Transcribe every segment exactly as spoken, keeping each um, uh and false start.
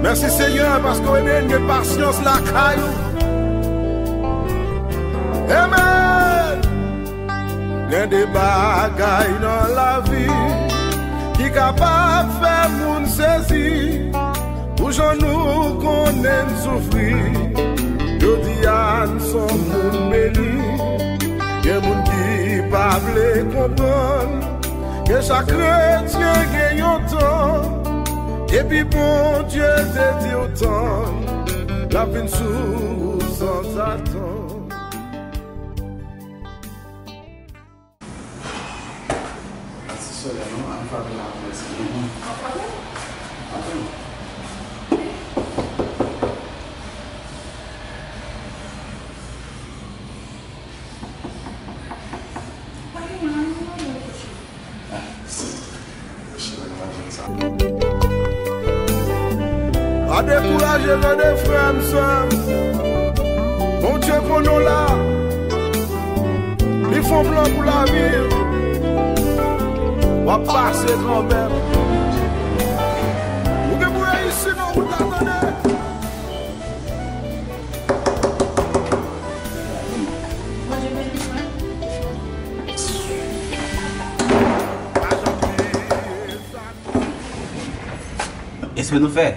Mèsi Senyè paske w ede n gen pasyans lakay ou. Amen. Gen de bagay nan lavi ki kapab fè moun sezi. Pou jan nou konnen n soufri, jodi a n s on moun beni. Gen moun ki pa vle konprann ke chak kretyen gen yon tan. Epi Bondye te di w tann, l ap vin sou ou sanzatann. Pati solè non, ann fape la prèske. Ann fape? Ann fape. Pa dekouraje, tande, frè m, sè m. Bondye konnen w la. Li fè yon plan pou lavi w. W ap pase kanmenm. Ou gen pou reyisi nan wout la, tande. Bondye beni frè. Èske nou fè?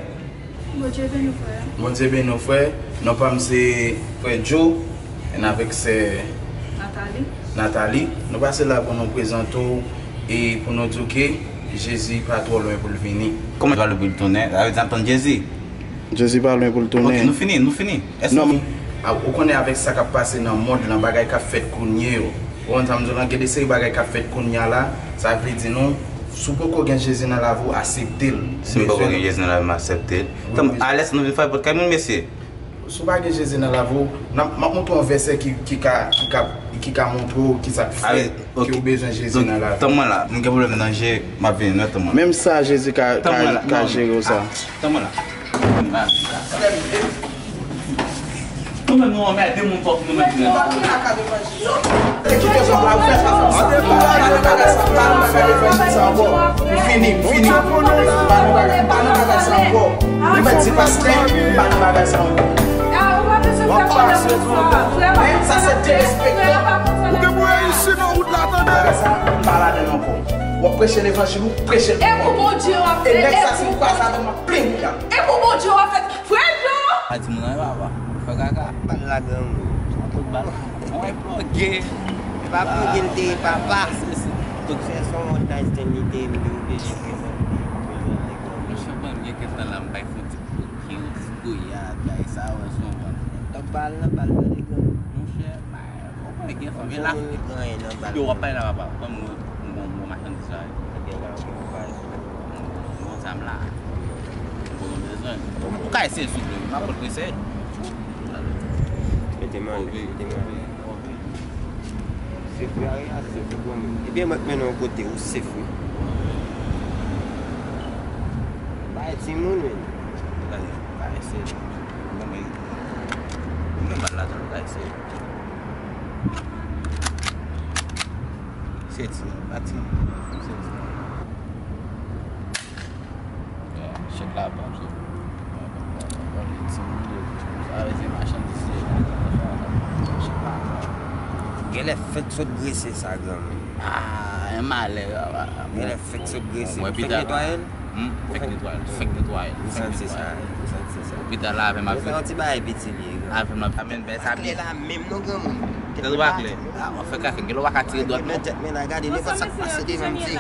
Bondye beni w, frè. Bondye beni w, frè. Non pa m se frè Joe, and avèk sè Nathalie. Nathalie. Nou pase la pou nou prezante w e pou nou di w ke Jezi pa twò lwen pou l vini. Kòman pa lwen pou l tounen? Sa vle di n ap tann Jezi. Jezi pa lwen pou l tounen. Ok, nou fini, nou fini. Èske non, nou fini? A, ou konnen avèk sa k ap pase nan mond lan, bagay k ap fèt kounye yo. Ou konn sa m di w lan, gen de seri bagay k ap fèt kounye a la, sa vle di nou, si w poko gen Jezi nan lavi w, aksepte l. Si m poko gen Jezi nan lavi m, aksepte l. Wi, wi. Alès, nou vin fè pòt kay moun, mesye. Si w pa gen Jezi nan lavi w, m ap montre w yon vèsè ki, ki ka, ki ka, ki ka montre w kisa k fè ke w bezwen Jezi nan lavi w. Tann mwen la, m gen pwoblèm nan je, m ap vini, non, tann mwen. Menm sa, Jezi ka, ka, ka jere w sa. Tann mwen la. Nou menm nou anmède moun twòp nou menm. Kite zòt la, ou fè sa. Pa nou bagay sa, pa nou bagay levanjil sa ankò. M fini, m fini. Pa nou bagay, pa nou bagay sa ankò. Ou mèt di pastè, pa nou bagay sa ankò. Men sa se derespektan. Ou gen pou reyisi nan wout la, tande. Bagay sa, m pa ladann ankò. W ap preche levanjil, ou preche l pou kont ou. E nèg sa, si m kwaze avè l, m ap plen kouda. E pou Bondye w ap fè. Frè Joe! Pa di moun anyen, papa. Fè kaka. Bal la, granmoun. Sa tout bal la. Mwen ploge. E pa ploge l te ye, papa. Se, se, tout. Se son mòd nice thing li te ye, m te oblije prezante, prezante, granmoun. Monchè, mwen, gen kèk tan la, m bay fon ti ploge, yon ti gouyad, bay sa, wè, son bon. Tòp bal nan bal, tande, granmoun. Monchè, bay. Ou pa gen fanmi la. Yo, w ap pale la, papa. Ban m, m, m, m, machandiz la. Ebyen, la, ok, ou pa. M gon zam la. M gon bezwen. Ou ka eseye souple, wi. M ap pran eseye. Mete m anlè, mete m anlè. Sefri a, a sefri granmoun. Ebyen, mwen k mennen w kote ou sefri. Bay timoun, wi. Gade, pa eseye. Bon, men, men bal la, tou, pa eseye. Se ti, pa ti. Se ti. Chèk la bon tou. Bon, bon, bon, bon, bon, ti moun yo. Sa vle di machandiz yo. Chèk la bon. Genlè fèk sot grese sa, granmoun. Ah, yon malè. Genlè fèk sot grese. Fèk netwaye l? Hmm, fèk netwaye l, fèk netwaye l. Ou santi sa, ou santi sa. Pita la avè m ap. Sa yon ti bagay piti li ye, granmoun. Avè m ap. Amèn, bèl sa. Pa klè la menm non, granmoun. Tèt ou pa klè. Ah, w ap fè kake, genlè w pa ka tire dwat non. Men tèt, men la, gade, nenpòt sa k pase devan m di.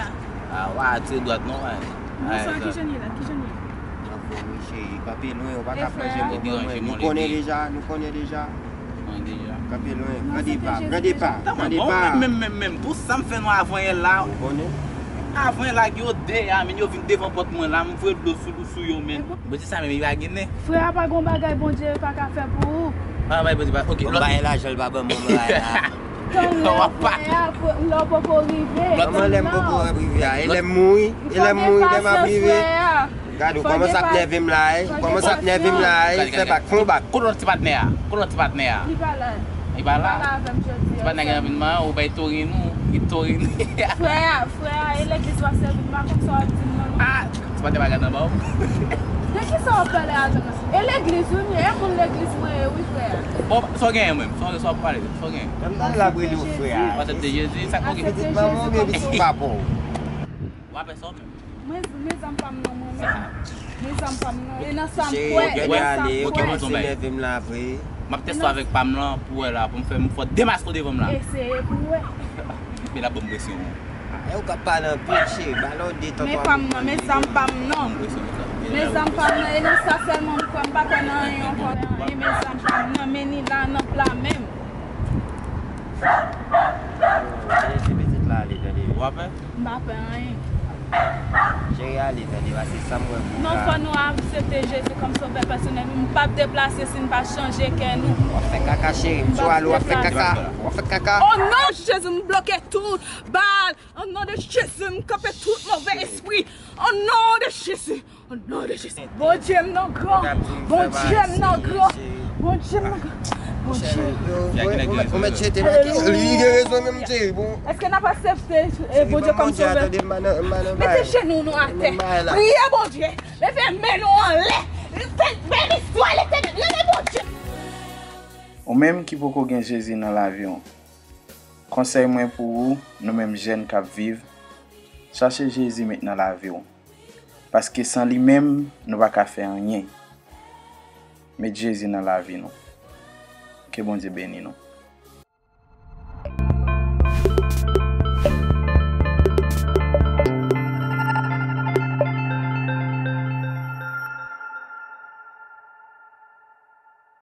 Ah, w a tire dwat non, wi. Bonswa, kijan ye la? Kijan ye? Anfòm wi, cheri. Kanpe lwen, ou pa ka plonje mo ban mwen. Nou konnen deja, nou konnen deja. Konnen deja. Kanpe lwen, pran de pa, pran de pa, pran de pa. Menm, menm, menm, menm, pou sa m fè nou avan yè la. Ou konnen? Avan yè la, gen yo de a, men yo vin devan pòt mwen la, m voye dlo sou, sou yo, men. Bon, se sa menm, li pa gen nen. Frè a pa gon bagay Bondye pa ka fè pou ou. Pa bay Bondye pa, ok. Bon, bay lajan, l pa ban mwen, bay la. Tann lè frè a, frè, lè w poko rive. Kòman lè m poko rive a? E lè m mouri? E lè m mouri, lè m ap rive? Gade, ou kòmanse ap nève m la, e. Ou kòmanse ap nève m la, e. Fè bak, fè yon bak. Kote lòt ti patnè a? Kote lòt ti patnè a? Li pa la. Li pa la? Li pa la avè m jodi a. Ti patnè a gen anpil man, ou bay Torin ou, li Torin. Frè a, frè a, e legliz w ap sèvi, m pa konn sa w ap di m nan, non. Ah, Pote bagay nan ba w. De ki sa w ap pale a, Jonas? E legliz wi m ye, e moun legliz mwen ye wi, frè. Bon, sa w genyen menm? Sa w, sa w ap pale? Sa w genyen? Nan la breli w frè a. W aksepte Jezi, sa k manke? Pitit manman w, men pitit papa w. W ap fè sa w menm. Mwen, men zam pa m nan mwen menm. Men zam pa m nan. E nan sa m Cheri, kwè, w e gen nan sa m ale, w kwè. kòmanse nève m la vre. M ap teste avèk pa m lan pou wè la, pou m fè m fò demaske w devan m la. Eseye pou wè. Men l ap ban m presyon. E ou k ap pale anpil, cheri. Ba lè w detan Men pa m nan, men zam pa m nan. Presyon sa. Men zam pa m nan, e nan sa sèlman m kwè, m pa kwè nan anyen ankò. E men zam pa m nan, men ni la nan pla menm. Jezi pitit la ale, tande. W ap fè? M pa pè anyen. Cheri ale, tande, paske sa m wè pou Non, fò nou aksepte Jezi kòm sovè pèsonèl nou. M p ap deplase si n pa chanje kè nou. W ap fè kaka, cheri. M sou ale, w ap fè kaka. W ap fè kaka. O non de Jezi, m bloke tout bal. O non de Jezi, m kanpe tout move espri. O non de Jezi. O non de Jezi. Bondye m nan gran. Bondye m nan gran. Bondye m nan gran. Bondye. Ou mèt jete nan kè li gen rezon menm, cheri. Bon. Èske n ap aksepte eh, Bondye kòm sovè? Mete jenou nou atè. Priye Bondye. Leve men nou anlè. Beni swa Letènèl. Leve Bondye. Ou menm ki poko gen Jezi nan lavi w, konsèy mwen pou ou, nou menm jèn k ap viv, chache Jezi met nan lavi w. Paske san li menm, nou pa ka fè anyen. Met Jezi nan lavi nou. Ke Bondye beni nou.